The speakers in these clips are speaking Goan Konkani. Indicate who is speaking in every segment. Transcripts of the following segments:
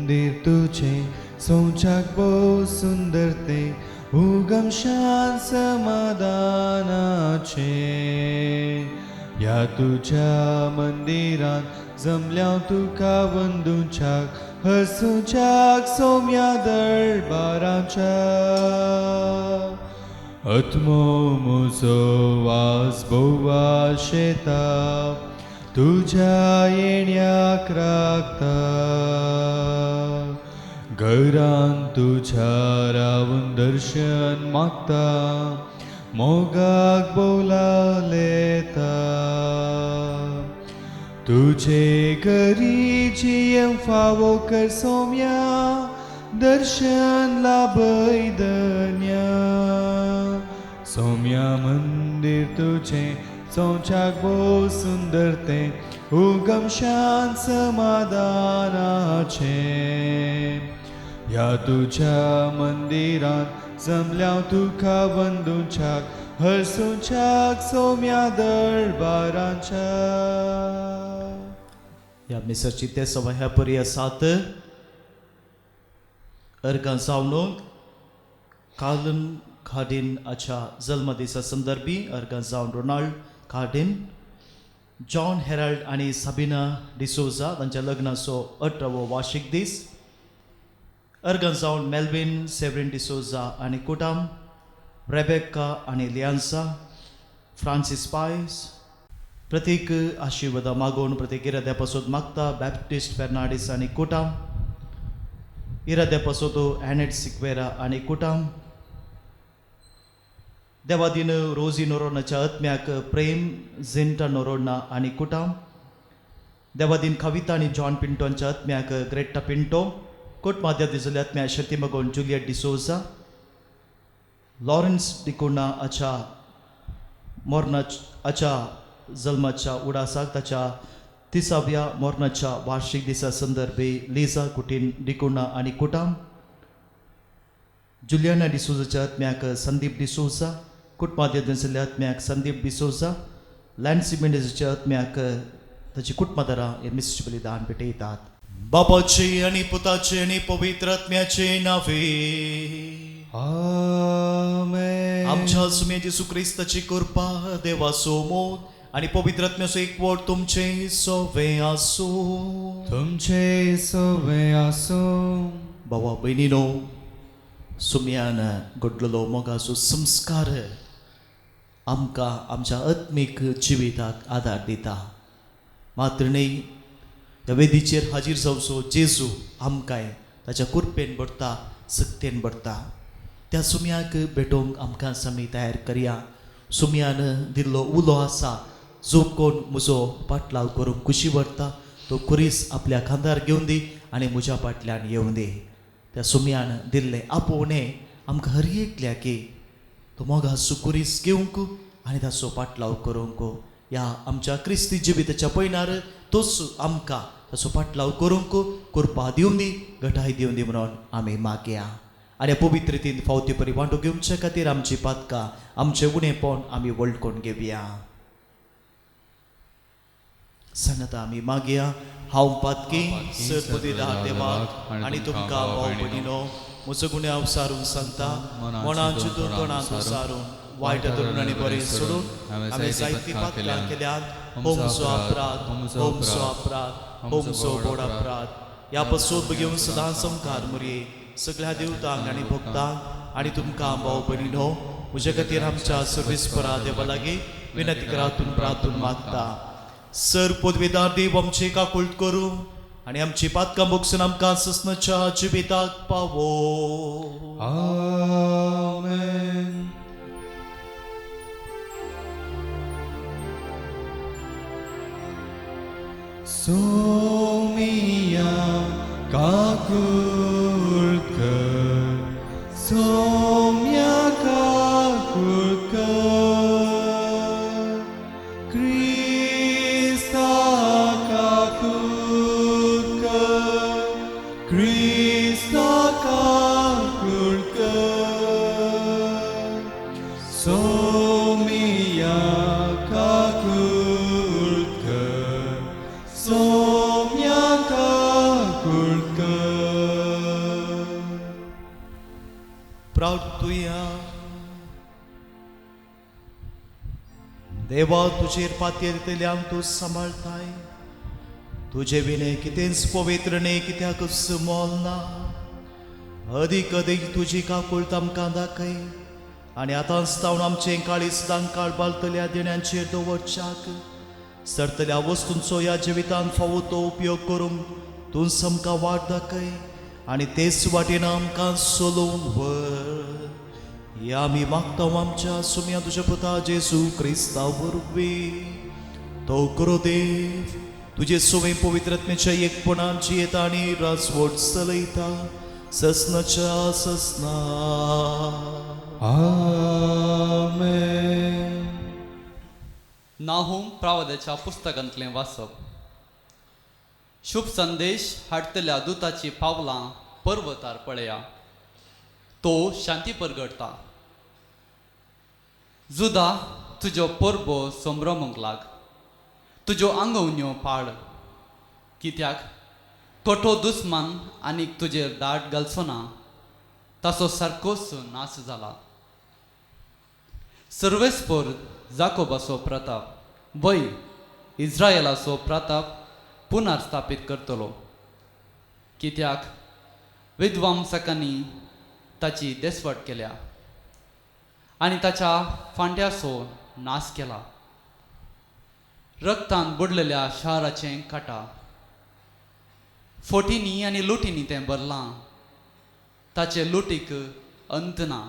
Speaker 1: मंदिर तुझे सोच्याक भोव सुंदर ते उगम शांत समाधानाचे। ह्या तुज्या मंदिरांत जमल्या तुका वंदुच्याक हसुच्याक सोम्या दरबाराच्या। आत्मो म्हजो वास भोव आशेता तुज्या येण्याक राखता। घरान तुज्या रावन दर्शन मागता मोगाक बोलालेता। तुझे घरी जियेवंक फावो कर सोम्या दर्शन लाभय धन्या। सोम्या मंदिर तुझे सोच्याक भोव सुंदर तें उगम शांत समाधानाचे। ह्या तुज्या मंदिरांत जमल्या तुका वंदुच्याक हरसुच्याक सोम्या दरबाराच्या।
Speaker 2: ह्या मिसाची ते सवा ह्या परी आसात। अर्गां जावन कार्लन खाडीन आच्या जल्मदिसा संदर्भी अर्गां जावन रोनाल्ड खाडीन, जॉन हेराल्ड आनी साबिना डिसोजा तांच्या लग्नाचो 18वो वार्षिक दीस। अर्गां जावन मेल्विन सेव्हरीन डिसोजा आनी कुटाम, रेबेक्का आनी लियांसा, फ्रांसीस पायस। प्रतीक आशिर्वादा मागोवन प्रतीक इराद्या पासत मागता बॅप्टिस्ट फेर्नांडीस आनी कुटाम, इराद्या पासत एनेट सिक्वेरा आनी कुटाम। देवादीन रोजी नोरोनाच्या आत्म्याक प्रेम झेंटा नोरोना आनी कुटाम। देवादीन कविता आनी जॉन पिंटोच्या आत्म्याक ग्रेटा पिंटो। कोटमाद्या दिसल्या आत्म्या शती मगोन जुलियट डिसोजा, लॉरन्स डिकोना आच्या मोर्ना आच्या जल्माच्या उडासाक ताच्या 30व्या मोर्नाच्या वार्षिक दिसा संदर्भी लिजा कुटीन डिकोना आनी कुटाम। जुलियाना डिसोजाच्या आत्म्याक संदीप डिसोजा, कुटमाद्या दिसल्या आत्म्याक संदीप डिसोजा, लॅन्सी मेंडेजाच्या आत्म्याक ताची कुटमादारां हे मिसचे बलिदान भेटयतात। बापाचे आनी पुताचे आनी पवित्र आत्म्याचे नावे
Speaker 1: आमेन।
Speaker 2: आमच्या सुम्या जेसू क्रिस्ताची कृपा, देवाचो मोग आनी पवित्र आत्म्याचो एकवट तुमचे सोवे आसूं।
Speaker 1: तुमचे सोवे आसूं।
Speaker 2: भावा भयणीनो, सुम्यान घडलेलो मोगाचो संस्कार आमकां आमच्या आत्मीक जिविताक आदार दिता। मात्र न्हय, ह्या वेदीचेर हाजीर जावचो जेजू आमकांय ताच्या कृपेन भरता, सक्तेन भरता। त्या सुम्याक भेटोवंक आमकां आमी तयार करया। सुम्यान दिल्लो उलो आसा, जो कोण म्हजो पाटलाव करूंक खुशी व्हरता तो खुरीस आपल्या खांदार घेवन दी आनी म्हज्या फाटल्यान येवन दी। त्या सुम्यान दिल्लें आपोवणें आमकां हर एकल्याकी तो मोगाचो खुरीस घेवंक आनी ताचो पाटलाव करूंक। ह्या आमच्या क्रिस्ती जिविताच्या पयणार तोच आमकां ताचो पाटलाव करूंक कृपा दिवन दी, घटाय दिवन दी म्हणून आमी मागया। आनी पवित्र रितीन फावती परी वांटो घेवचे खातीर आमची पातकां, आमचें उणेपण आमी वळखून घेवया। सांगता आमी मागया। हांव पातकी सरपदीदार देवाक आनी तुमकां भाव भयणीनो म्हजो गुन्यांव सारून सांगता, मनान चिंतून तोंडान सारून वायट धरून आनी बरें सोडून हांवें जायतीं पातकां केल्यात। हो म्हजो अपराध, हो म्हजो अपराध, हो म्हजो व्हड अपराध। ह्या पासून घेवन सदांच संकार मुरये सगळ्या देवतांक आनी भक्तांक आनी तुमकां भाव भयणीनो म्हजे खातीर आमच्या सर्वेस्परा देवा लागीं विनंती करातून प्रार्थून मागता। सर पदवेदार देव आमची काकुळट करूं आनी आमची पातकां भोगसून आमकां ससनाच्या जिविताक पावो।
Speaker 1: आमेन। सोमिया काकुळट कर, सोम्या काकुळट कर, क्रिस्ता काकुळट कर, क्रिस्ता काकुळट कर, सोमिया काकुळट कर, सोम्या काकुळट कर।
Speaker 2: प्रार्थुया. देवा, तुजेर पातयेतल्यांक तूं सांबाळताय. तुजे विणे कितेंच पवित्र न्ही, कित्याकच मोल ना. अदीक अदीक तुजी काकूळट आमकां दाखय आनी आतांच तावन आमचें काळीज दांकाळ बालतल्या देण्यांचेर दवरच्याक सरतल्या वस्तूंचो ह्या जिवितांत फावो तो उपयोग करूंक तूं आमकां वाट दाखय आनी तेच वाटेन आमकां चलोवन व्हर. ह्या आमी मागता आमच्या सुम्या तुज्या पुता जेजू क्रिस्ता वरवीं. तो करो देव तुजे सुवे पवित्रत्मेच्या एकपणान जियेता आनी राजवट चलयता ससनाच्या ससना.
Speaker 1: आमेन.
Speaker 3: नाहूम प्रावद्याच्या पुस्तकांतलें वाचप. शुभ संदेश हाडटल्या दुताची पावलां पर्वतार पळया, तो शांती परगडटा. जुदा तुज्यो परबो संभ्रमूंक लाग, तुज्यो आंगवण्यो पाड, कित्याक कठो दुस्मान आनीक तुजेर दाट घालचो ना, ताचो सारकोच नाश जाला. सर्वेस्पोर जाकोबाचो प्रताप वय इज्रायलाचो प्रताप पुनर्स्थापीत करतलो, कित्याक विद्वांसकांनी ताची देसवट केल्या आनी ताच्या फांट्याचो नाश केला. रक्तान बुडलेल्या शाराचें काटा फोटींनी आनी लुटींनी तें भरलां, ताचे लुटीक अंत ना.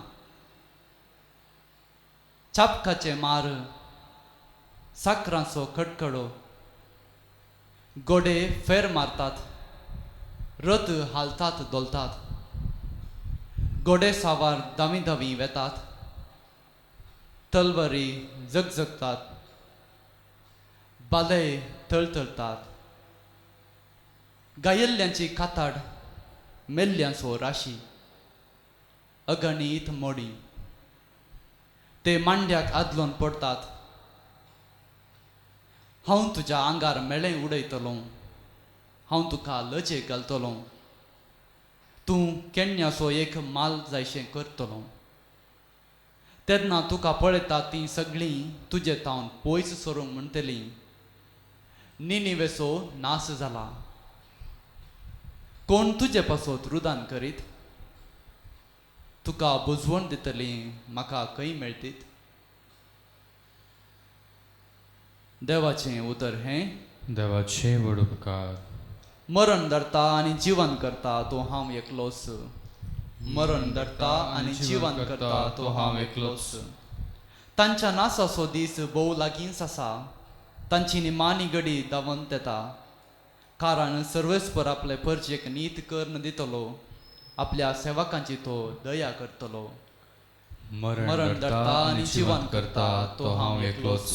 Speaker 3: चापकाचे मार, साकरांचो खटखडो, गोडे फेर मारतात, रथ हालतात धोलतात, गोडे सावार दावी दावी वेतात, तलवारी जगजगतात, बाले थळथळतात, गायल्ल्यांची काताड, मेल्ल्यांचो राशी, अगणीत मोडी. ते मांड्याक आदलोन पडटात. हांव तुज्या आंगार मेळें उडयतलो, हांव तुका लजेक घालतलो, तूं केन्नासो एक माल जायशें करतलो. तेन्ना तुका पळयता तीं सगळीं तुजे तावन पयस सरूंक म्हणटलीं, निनिवेचो नाश जाला. कोण तुजे पासत रुदान करीत? तुका बुजवण दितली म्हाका खंय मेळटीत? देवाचें उतर हें.
Speaker 1: देवाचे व्हड उपकार.
Speaker 3: मरण धरता आनी जिवन करता तो हांव एकलोच. मरण धरता आनी जिवन करता तो हांव एकलोच. तांच्या नासाचो दीस भोव लागींच आसा, तांची निमाणी घडी धांवत येता. कारण सर्वेस्पर आपले परजेक नीत करून दितलो, आपल्या सेवकांची तो दया करतलो.
Speaker 1: मरण धरता आनी जिवन करता तो हांव एकलोच.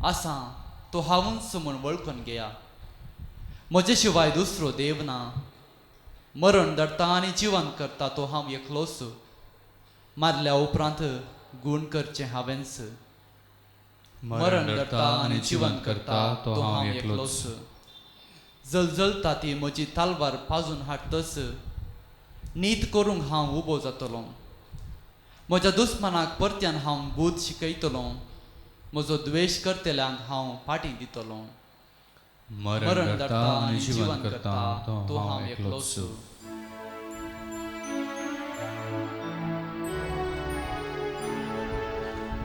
Speaker 3: आसा तो हांवूच म्हूण वळखून घेया, म्हजे शिवाय दुसरो देव ना. मरण धरता आनी जिवन करता तो हांव एकलोच. मारल्या उपरांत गूण करचें हांवेंच.
Speaker 1: मरण धरता आनी जिवन करता तो हांव एकलोच.
Speaker 3: जलजलता ती म्हजी तालवार पाजून हाडटच नीत करूंक हांव उबो जातलो. म्हज्या दुस्मानाक परत्यान हांव बूद शिकयतलो, म्हजो द्वेश करतल्यांक हांव फाटीं दितलो.
Speaker 1: मरण धरता आनी जिवन करता तो हांव एकलोच.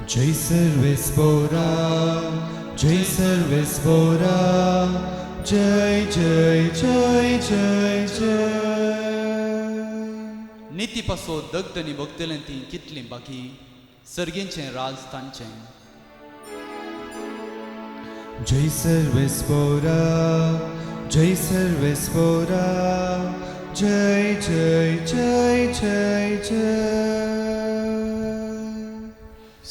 Speaker 1: जय सर्वेस्पोरा, जय सर्वेस्पोरा, जय जय जय जय जय.
Speaker 3: निती पासो दगदनी भोगतलें ती कितलीं बाकी, सर्गींचें राज तांचें.
Speaker 1: जय सर्वेस्पोरा, जय सर्वेस्पोरा, जय जय जय जय जय.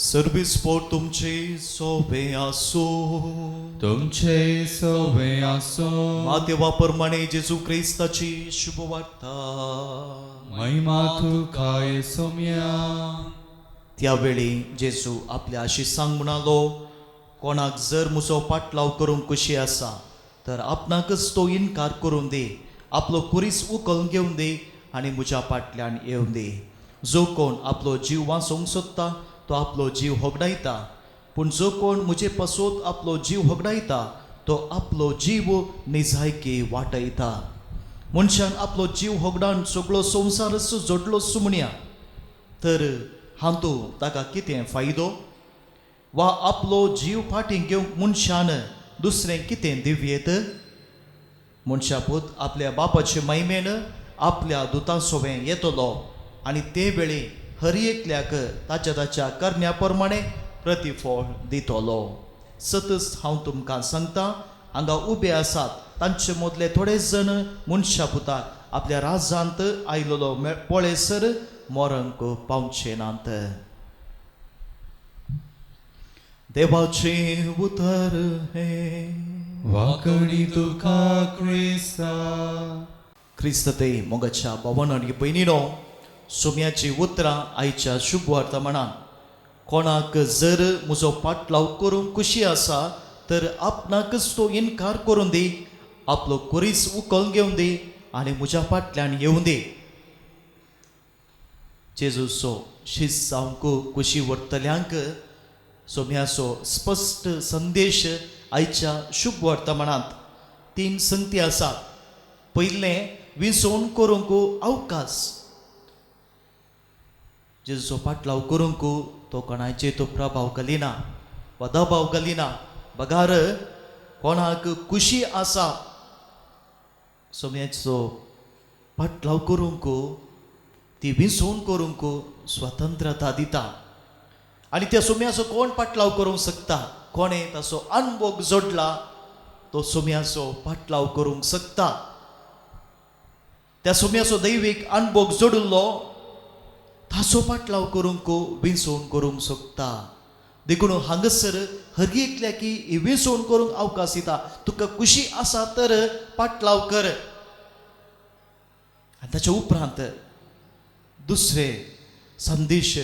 Speaker 2: सर्वेस्पोर तुमचे सोबे आसूं.
Speaker 1: तुमचे सोबे आसूं.
Speaker 2: मातेवा प्रमाणे जेजू क्रिस्ताची शुभवार्ता.
Speaker 1: महिमा तुका सोम्या.
Speaker 2: त्यावेळी जेजू आपल्या शिसांक म्हणालो, कोणाक जर म्हजो पाटलाव करूंक खुशी आसा तर आपणाकच तो इनकार करूं दी, आपलो कुरीस उखलून घेवन दी आनी म्हज्या फाटल्यान येवन दी. जो कोण आपलो जीव वाचोवंक सोदता तो आपलो जीव होगडायता, पूण जो कोण म्हजे पासत आपलो जीव होगडायता तो आपलो जीव निजायकी वाटयता. मनशान आपलो जीव होगडावन सगळो संवसारच जोडलो सुमण्या, तर हातूंत ताका कितें फायदो? वा आपलो जीव फाटीं घेवंक मनशान दुसरें कितें दिवयेत? मनशापूत आपल्या बापाचे महिमेन आपल्या दुतां सोवें येतलो आनी ते वेळी हर एकल्याक ताच्या ताच्या करण्या प्रमाणे प्रतिफळ दितलो. सतच हांव तुमकां सांगता, हांगा उबे आसात तांचे मदले थोडे जण मनशापुताक आपल्या राजांत आयलेलो पळयसर मरंक पावचे नात. देवाचें उतर हें.
Speaker 1: वाकणी तुका क्रिस्ता.
Speaker 2: क्रिस्त ते मोगाच्या भवन आनी भयणीनो, सोम्याची उतरां आयच्या शुभ वर्तमानान कोणाक जर म्हजो पाटलाव करूंक खुशी आसा तर आपणाकच तो इनकार करून दी, आपलो कुरीस उखल घेवन दी आनी म्हज्या फाटल्यान येवं दी. जेजूचो शीस जावंक खुशी व्हरतल्यांक सोम्याचो स्पश्ट संदेश आयच्या शुभ वर्तमानांत तीन संगती आसात. पयलें, विसवण करूंक अवकाश. जेजूचो पाटलाव करूंक तो कोणाचेर तो प्रभाव घालिना वा दबाव घालिना, बगार कोणाक खुशी आसा सोम्याचो पाटलाव करूंक ती विसवण करूंक स्वतंत्रता दिता. आनी त्या सोम्याचो कोण पाटलाव करूंक शकता? कोणें ताचो अनभोग जोडला तो सोम्याचो पाटलाव करूंक शकता. त्या सोम्याचो दैवीक अनभोग जोडिल्लो ताचो पाटलाव करूंक विसवण करूंक शकता. देखून हांगासर हर एकल्याक ही विसवण करूंक अवकाश दिता. तुका खुशी आसा तर पाटलाव कर. आनी ताच्या उपरांत दुसरे संदेश,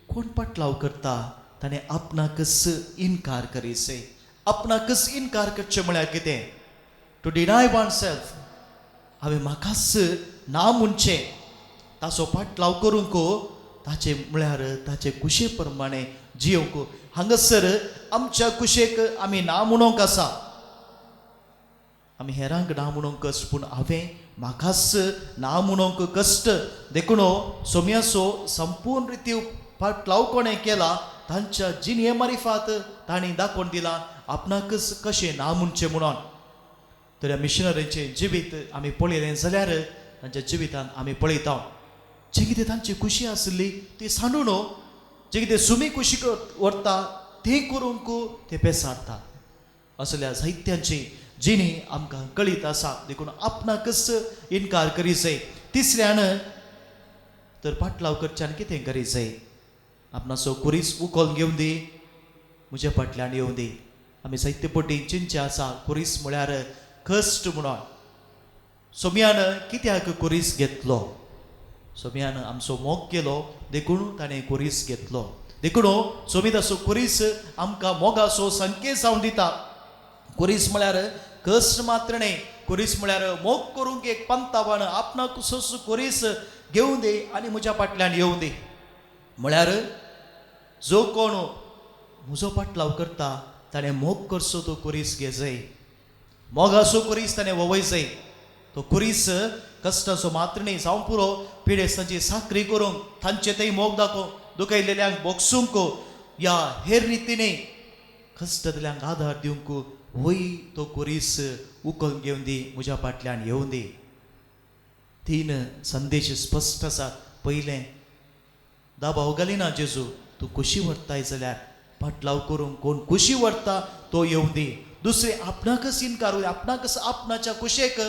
Speaker 2: कोण पाटलाव करता ताणें आपणाकच इनकार करीसे. आपणाकच इनकार करचें म्हळ्यार कितें? To deny oneself. हांवें म्हाकाच ना म्हणचें, ताचो पाटलाव करूंक ताचें म्हळ्यार ताचे कुशे प्रमाणे जियोवंक. हांगासर आमच्या कुशेक आमी ना म्हणूंक आसा, आमी हेरांक ना म्हणूंक कश्ट, पूण हांवें म्हाकाच ना म्हणूंक कश्ट. देखून सोम्याचो संपूर्ण रिती पाटलाव कोणें केला तांच्या जिणये मारिफात तांणी दाखोवन दिला आपणाकच कशें ना म्हणचें म्हणून. तर ह्या मिशनरीचें जिवीत आमी पळयलें जाल्यार तांच्या जिवितान आमी पळयता जें कितें तांची खुशी आसली ती सांडून जें कितें सुमी खुशी व्हरता तें करूंक ते पेसाडटात. असल्या साहित्यांची जिणी आमकां कळीत आसा. देखून आपणाकच इनकार करी जाय. तिसऱ्यान तर पाटलाव करच्यान कितें करी जाय? आपणाचो कुरीस उखल घेवन दी, म्हज्या फाटल्यान येवं दी. आमी साहित्यपटी चिंतचें आसा कुरीस म्हळ्यार कश्ट म्हणून. सोम्यान कित्याक कुरीस घेतलो? सोम्यान आमचो मोग केलो देखून ताणें कुरीस घेतलो. देखून सोमी ताचो कुरीस आमकां मोगाचो संकेत जावन दिता. कुरीस म्हळ्यार कश्ट मात्र न्हय, कुरीस म्हळ्यार मोग करूंक एक पंतावन आपणाक सोस कुरीस घेवं दी आनी म्हज्या फाटल्यान येवं दी. म्हळ्यार जो कोण म्हजो पाटलाव करता ताणें मोग करचो तो कुरीस घेजय, मोगाचो कुरीस ताणें ववयजय. तो कुरीस कश्टाचो मात्र न्हय, जावं पुरो पिडेस्तांची साकरी करूंक, तांचे थंय मोग दाखोवंक, दुखयलेल्यांक बोगसूंक या हेर रितीने कश्टतल्यांक आदार दिवंक वय तो कुरीस उखल घेवन दी, म्हज्या फाटल्यान येवं दी. तीन संदेश स्पश्ट आसात. पयलें, दबाव घालिना जेजू, तूं खुशी व्हरताय जाल्यार पाटलाव करूंक कोण खुशी व्हरता तो येवं दी. दुसरें, आपणाकच इनकार, आपणाकच आपणाच्या कुशेक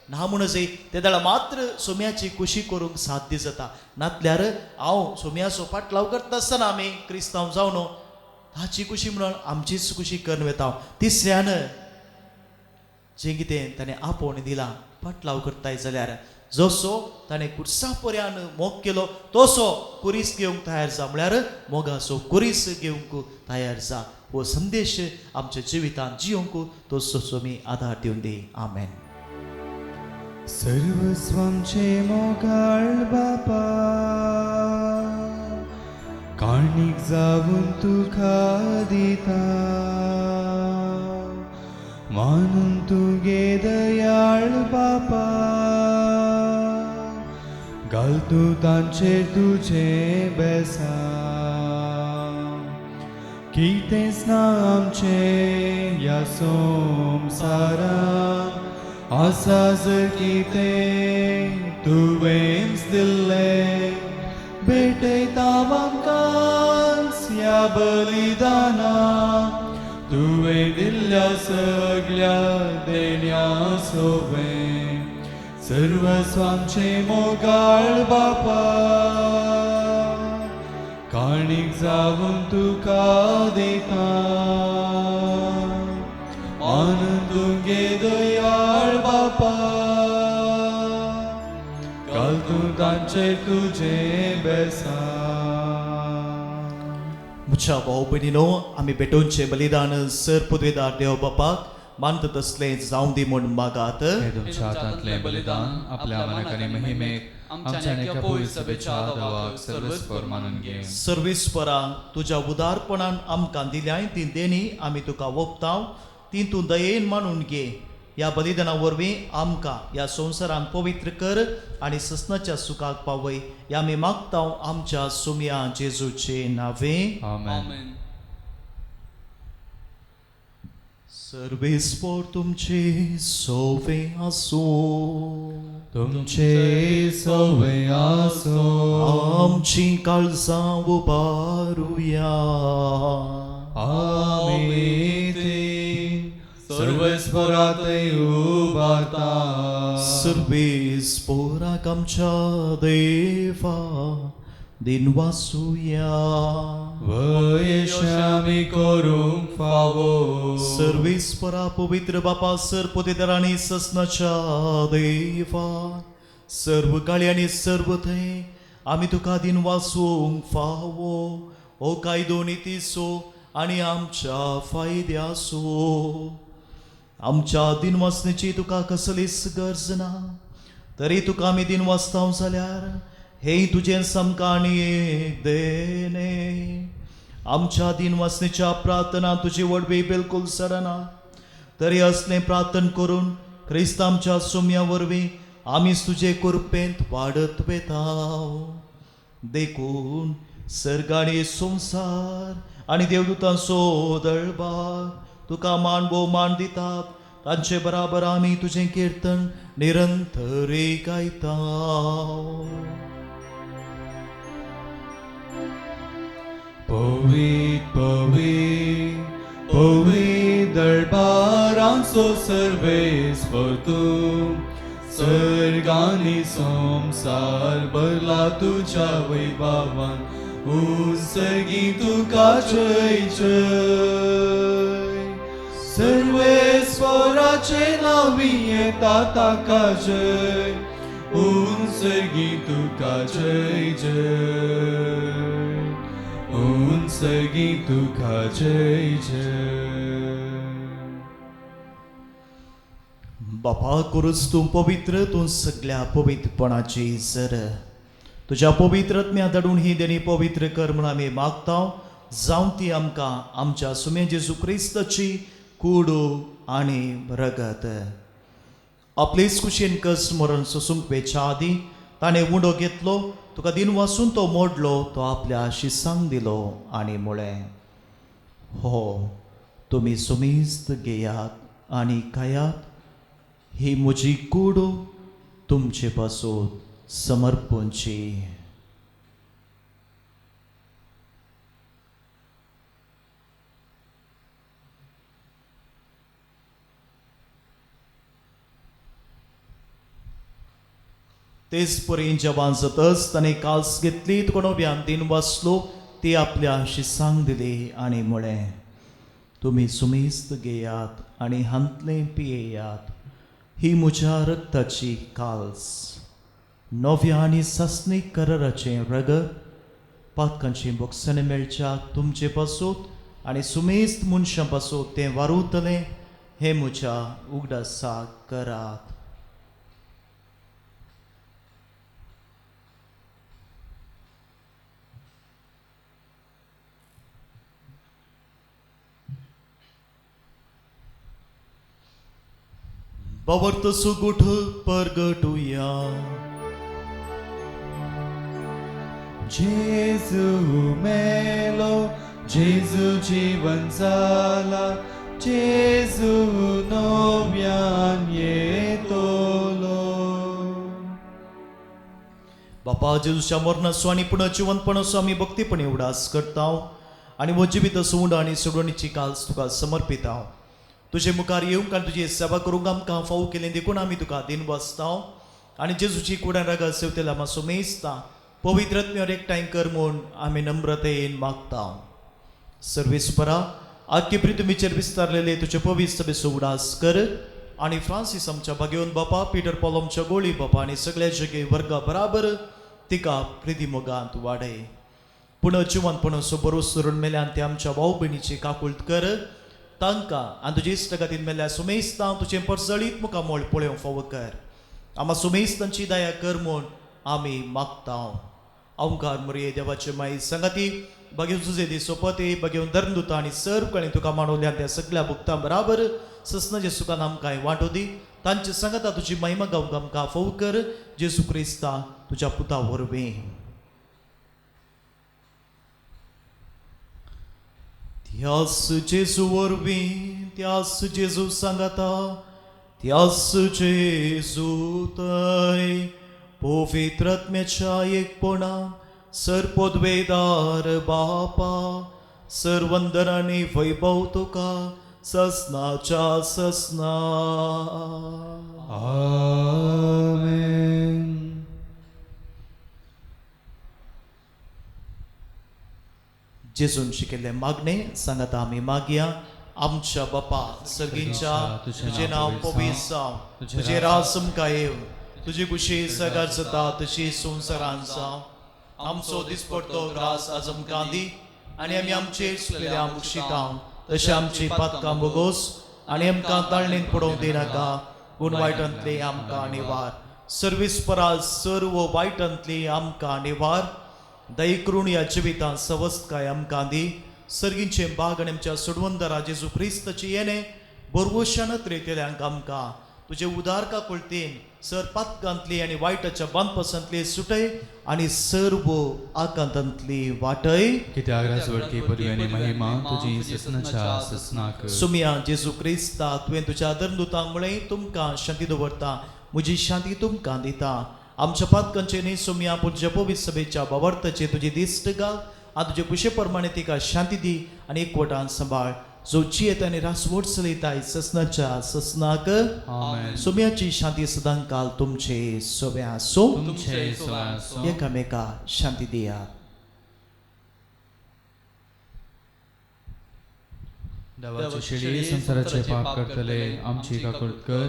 Speaker 2: ना म्हणू जाय. ते वेळार मात्र सोम्याची खुशी करूंक साध्य जाता. नातल्यार हांव सोम्याचो पाटलाव करता आसतना आमी क्रिस्तांव जावन ताची खुशी म्हणून आमचीच खुशी करून वता. तिसऱ्यान जें कितें ताणें आपोवणें दिलां पाटलाव करताय जाल्यार जसो ताणें कुर्सा पर्यान मोग केलो तसो कुरीस घेवंक तयार जा, म्हळ्यार मोगाचो कुरीस घेवंक तयार जा. हो संदेश आमच्या जिवितांत जियोवंक तो सोमी आदार दिवन दी. आमेन.
Speaker 1: सर्वस्वामचे मोगाळ बापा. काणीक जावन तुका दिता मानून तुगे दयाळ बापा घाल तूं तांचेर तुजें बेसांव कितेंच ना आमचें ह्या संवसारांत आसा जर कितें तुवेंच दिल्लें भेटयता आमकांच ह्या बलिदानाक तुवें दिल्ल्या सगल्या देण्या सोवें सर्वस्व आमचें मोगाळ बापा काणीक जावन तुका दिता मानून तुगे दयाळ बापा घाल तूं तांचेर तुजें बेसांव.
Speaker 2: म्हज्या भाव भयणीनो, आमी भेटोवचें बलिदान सर पुदवेदार देव बापाक मानता तसलें जावं दी म्हूण मागात.
Speaker 1: हें तुमच्या हातांतलें बलिदान आपल्या मनाक आनी महिमेक आमच्या आनी एका पवित्र सभेच्या देवाक सर्वेस्पर मानून घे.
Speaker 2: सर्वेस्परा, तुज्या उदारपणान आमकां दिल्याय ती देणी आमी तुका ओंपताव, ती तूं दयेन मानून घे. ह्या बलिदाना वरवीं आमकां ह्या संवसारांत पवित्र कर आनी ससनाच्या सुखाक पावय. ह्या आमी मागताव आमच्या सुमया जेजूचे नांवे.
Speaker 1: आमेन.
Speaker 3: आमेन.
Speaker 2: सर्वेस्पर तुमचे सोवे आसूं.
Speaker 1: तुमचे सोवे आसूं.
Speaker 2: आमची काळजां उबारुया.
Speaker 1: आमी ती सर्वेस्परातय उबारता.
Speaker 2: सर्वेस्पराक आमच्या देवा दिनवासुया.
Speaker 1: वयेश आमी करूंक फावो.
Speaker 2: सर्वेस्परा पवित्र बापा सर पोतेदार आनी ससनाच्या देवा, सर्व काळी आनी सर्व थंय आमी तुका दिनवासूंक फावो. हो कायदो नितीचो आनी आमच्या फायद्याचो. आमच्या दिनवासनेची तुका कसलीच गरज ना, तरी तुका आमी दिनवासताव जाल्यार हें तुजें सामकां आनी एक देणें. आमच्या दिनवासनेच्या प्रार्थना तुजी वडवी बिलकूल सरना, तरी असलें प्रार्थन करून क्रिस्त आमच्या सुम्या वरवीं आमीच तुजे कृपेंत वाडत वेताव. देखून सर्ग आनी संवसार आनी देवदूतांचो दळबार तुका मान भोवमान दितात, तांचे बराबर आमी तुजें किर्तन निरंतर गायता.
Speaker 1: पवित पवित पवित दरबारांचो सर्वेस्पर तूं, सर्गांनी संवसार भरला तुज्या वैभवान, उत्सर्गी तुका जय जय. सर्वेस्पराचे नांवी येता ताका जय, उत्सर्गी तुका जय जय, उत्सर्गी तुका जय जय.
Speaker 2: बापा करूच तूं पवित्र, तूं सगल्या पवित्रपणाची सर. तुज्या पवित्र आत्म्या धाडून ही देणी पवित्र कर म्हूण आमी मागता. जावं ती आमकां आमच्या सुमे जेजू क्रिस्ताची कुडू आनी रगत. आपलेच कुशीन कस मरण सोसूंक वेच्या आदीं ताणें उंडो घेतलो, तुका दिन वासून तो मोडलो, तो आपल्या शिसांक दिलो आनी म्हळें, हो तुमी सुमेस्त घेयात आनी खायात, ही म्हजी कूड तुमचे पासून समर्पणची. तेच परी जेवण जातच ताणें काल्स घेतली, तुका नव्यान दिन वाचलो, ती आपल्या शिसांक दिली आनी म्हळें, तुमी सुमेस्त घेयात आनी हांतलें पियेयात, ही म्हज्या रक्ताची काल्स, नव्या आनी सासणीक कराराचें रगत, पातकांची बोगसणें मेळच्या तुमचे पासून आनी सुमेस्त मनशां पासून तें वारुतलें, हें म्हज्या उगडासाक करात. बावर्त सुगूठ परगटुया.
Speaker 1: जेजू मेलो, जेजू जीवन जाला, जेजू नव्यान येतलो.
Speaker 2: बापा जेजूच्या मरणाचो आनी पुनः जिवंतपणाचो आमी भक्तीपणी उडास करता आनी हो जिवीत सुवंड आनी सोडवणीची काल्स तुका समर्पिता. तुजे मुखार येवंक आनी तुजी सेवा करूंक आमकां फावो केली देखून आमी तुका दिन बसता आनी जेजूची कुडान रागा सेवतेला मातसो मेजता पवित्र आत्म्यार एकठांय कर म्हूण आमी नम्रतेन मागता. सर्वेस्परा आख्खे पृथ्वीचेर विस्तारलेले तुजे पवित्र सभेचो उडास कर आनी फ्रांसीस आमच्या भागेवन बापा, पीटर पॉल आमच्या गोळी बापा आनी सगळ्या जगे वर्गा बराबर तिका प्रिती मोगांत वाडय. पूण जिवनपणाचो बरो सरून मेल्यान ते आमच्या भाव भयणीची काकुळट कर तांकां आनी तुजे इश्टगातीन मेल्ल्या सुमेस्तां तुजें परजळीत मुखामळ पळोवंक फावो कर. आमा सुमेस्तांची दया कर म्हूण आमी मागता. अवंकार मुरये देवाचे माई संगाती बघेवन तुजे दी सोपते बघेवन धर्मदुता आनी सर्व कळी तुका मानवल्या त्या सगळ्या भुगतां बराबर ससनाचे सुखान आमकां वांटो दी. तांचे सांगाता तुजी महिमा गावंक आमकां फावो कर जेजू क्रिस्ता तुज्या पुता वरवीं. त्यास जेजू वरवीं, त्यास जेजू सांगाता, त्यास जेजू थंय पवित्र आत्म्याच्या एकपणा सर्पोद्वेदार बापा सर्वंदर आनी वैभव तुका ससनाच्या ससना.
Speaker 1: आमेन.
Speaker 2: जेजून शिकिल्ले मागणे सांगाता आमी मागया. आमच्या बापा सर्गींच्या तुजें नांव पवित्र जावं, तुजें राज आमकां येवं, तुजी कुशी सगार जाता तशी संवसारांत जावं. आमचो दिसपडतो ग्रास आज आमकां दी आनी आमी आमचेर चुकलेल्या मुक्षितां तशें आमची पातकां बोगोस आनी आमकां ताळणेंत पडोवंक दिनाका, पूण वायटांतली आमकां निवार. सर्वीस परा सर्व वायटांतली आमकां निवार. दया करून ह्या जिवितांत सवस्तकाय आमकां दी. सर्गींचे बाग आनी आमच्या सोडवंदरा जेजू क्रिस्ताची येणे बोरवोशान त्रेतेल्यांक आमकां तुजे उदार काकुळतेन सर पातकांतली आनी वायटाच्या बांदपासांतली सुटय आनी सर्व आकांतांतली वाटय.
Speaker 1: कित्याक राजवटकी पदवी आनी महिमा तुजी ससनाच्या ससनाक.
Speaker 2: सुमिया जेजू क्रिस्ता तुवें तुज्या धर्मदुतांक म्हळें तुमकां शांती दवरता, म्हजी शांती तुमकां दिता. आमच्या पातकांचे न्ही सुमिया पूण पवित्र सभेच्या बावार्थाचे तुजी दिश्ट घाल आनी तुजे कुशे प्रमाणे तिका शांती दी आनी एकवटान सांबाळ. जो जियेत आनी रासवट चलयताय ससनाच्या ससनाक. सुम्याची शांती सदांकाल तुमचे सोव्या आसूं.
Speaker 1: तुमचे सोव्या आसूं.
Speaker 2: एकामेका शांती दियात.
Speaker 1: देवाची शेळी संवसाराचे पाप करतले आमची काकुळट कर.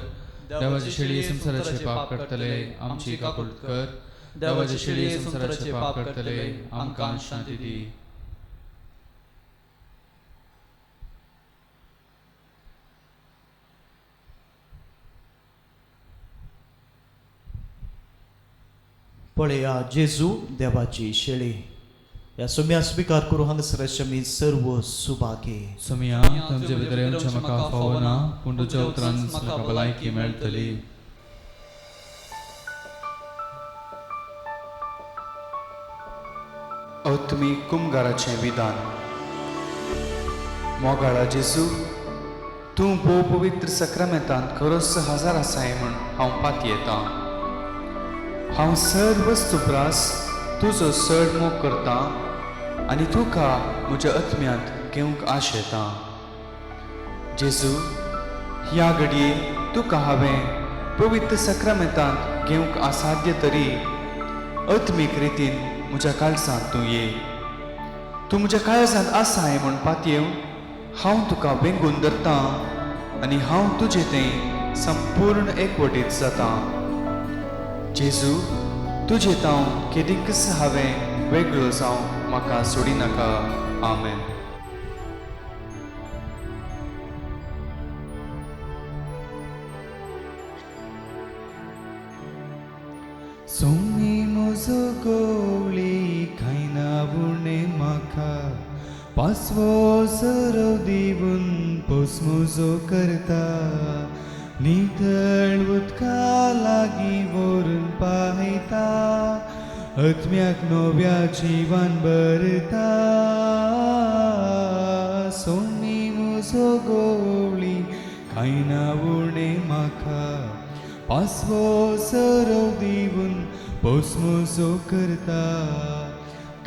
Speaker 1: देवाची शेळी संवसाराचे पाप करतले आमची काकुळट कर. देवाची शेळी संवसाराचे पाप करतले आमकां शांती दी.
Speaker 2: पळया जेजू देवाची शेळी. ह्या सुम्या स्विकार करूं हांगासर आमी सर्व सुभागे.
Speaker 1: सुम्या तुमचे भितर येवचें म्हाका फावना, पूण तुज्या उतरान म्हाका भलायकी मेळटली.
Speaker 4: आत्मीक कुमगाराचें विधान. मोगाळा जेजू, तूं भोव पवित्र सक्रामेंतांत खरोच हजार आसाय म्हूण हांव पातयेतां. हांव सर्व वस्तू प्रास तुजो चड मोग करतां आनी तुका म्हज्या आत्म्यांत घेवंक आशेतां. जेजू, ह्या घडये तुका हांवें पवित्र सक्रामेंतांत घेवंक असाध्य तरी आत्मीक रितीन म्हज्या काळजांत तूं ये. तूं म्हज्या काळजांत आसाय म्हूण पातयेवन हांव तुका वेंगून धरतां आनी हांव तुजे थंय संपूर्ण एकवटीत जातां. जेजू, तुजे तांव केदीकच हांवें वेगळो जावं म्हाका सोडिनाका. आमेन. सोमी म्हजो गवळी खायना उणें म्हाका, पासवो सरव दिवन पोस म्हजो करता. नितळ उदका लागीं व्हरून पायता आत्म्याक नव्या जिवान भरता सोमी म्हजो गोवळी कांय ना उणें म्हाका पासवो सरव दिवन पोस म्हजो करता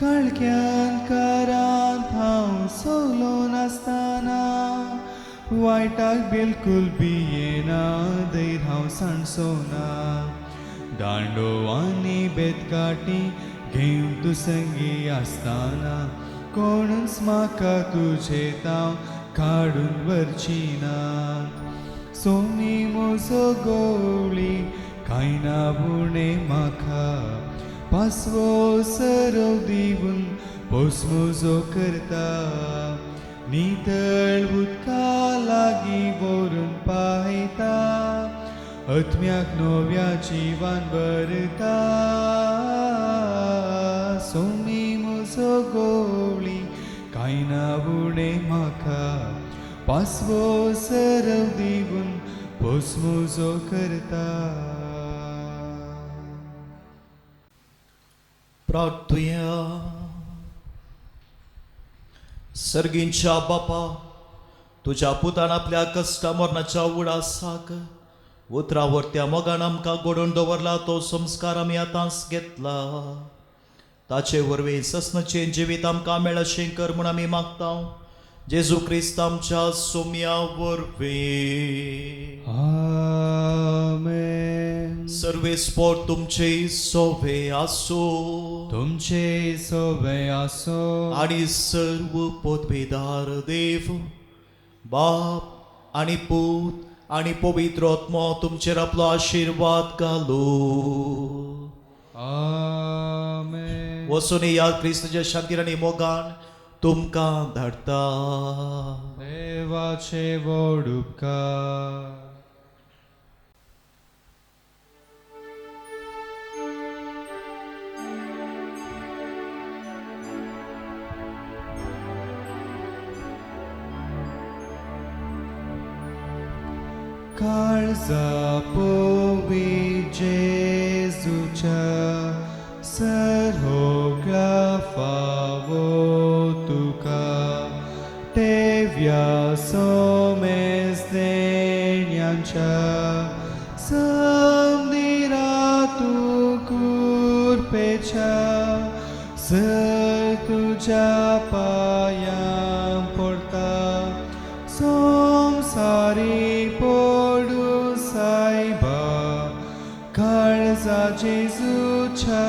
Speaker 4: काळख्यान कारांत हांव सोलो नासतना वायटाक बिलकुल भियेना धैर हांव सांडसो ना दांडो आनी बेतकाटी घेवन तूं संगी आसतना कोणूच म्हाका तुजे तांव काडून व्हरची ना सोमी म्हजो गोवळी कांय ना उणें म्हाका पासवो सरव दिवन पोस म्हजो करता नितळ उदका लागीं व्हरून पायता आत्म्याक नव्या जिवान भरता सोमी म्हजो गोवळी कांय ना उणें म्हाका पासवो सरव दिवन पोस म्हजो करता.
Speaker 2: प्रार्थुया. सर्गींच्या बापा, तुज्या पुतान आपल्या कश्टा मरणाच्या उडासाक उतरावर त्या मोगान आमकां घडोवन दवरला तो संस्कार आमी आतांच घेतला. ताचे वरवीं सस्नचें जिवीत आमकां मेळशें कर म्हूण आमी मागता जेजू क्रिस्त आमच्या सोम्या वरवीं.
Speaker 4: आमेन.
Speaker 2: सर्वेस्पोर तुमचे सोवे आसो,
Speaker 4: तुमचे सोवे आसो,
Speaker 2: आनी सर्व पदवेदार देव बाप आनी पूत आनी पवित्र आत्मो तुमचेर आपलो आशिर्वाद घालो.
Speaker 4: आमेन.
Speaker 2: वचून या क्रिस्ताच्या शांतीन आनी मोगान तुमकां धाडटा.
Speaker 4: देवाचे व्हड उपकार. काळजा पोवी जेजूच्या सर्होगळा फावो तुका टेव्या सोमेस देण्यांच्या संदिरा तूं कुरपेच्या सर तुज्या पांयां पडटा संवसारी पडू सायबा काळजा जेजूच्या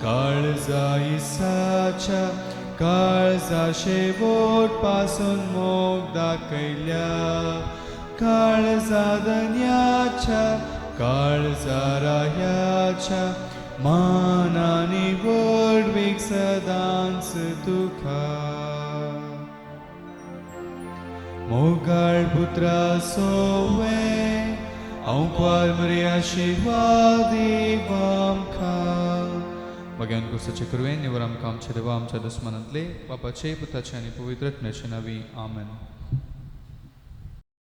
Speaker 4: काळजा इसाच्या काळजा शेवट पासून मोग दाखयल्या काळजा धन्याच्या काळजा रायाच्या मानानी व्हडवीक सदांच तुका. मोगाळ पुत्रा सोवे हांव क्वार मरे आशिर्वाद आमकां.
Speaker 1: भगवान कुर्साचे कुरवेन निवर आमकां आमच्या देवा आमच्या दुस्मनांतले बापाचे पुताचे आनी पवित्र आत्म्याचे नांवी. आमेन.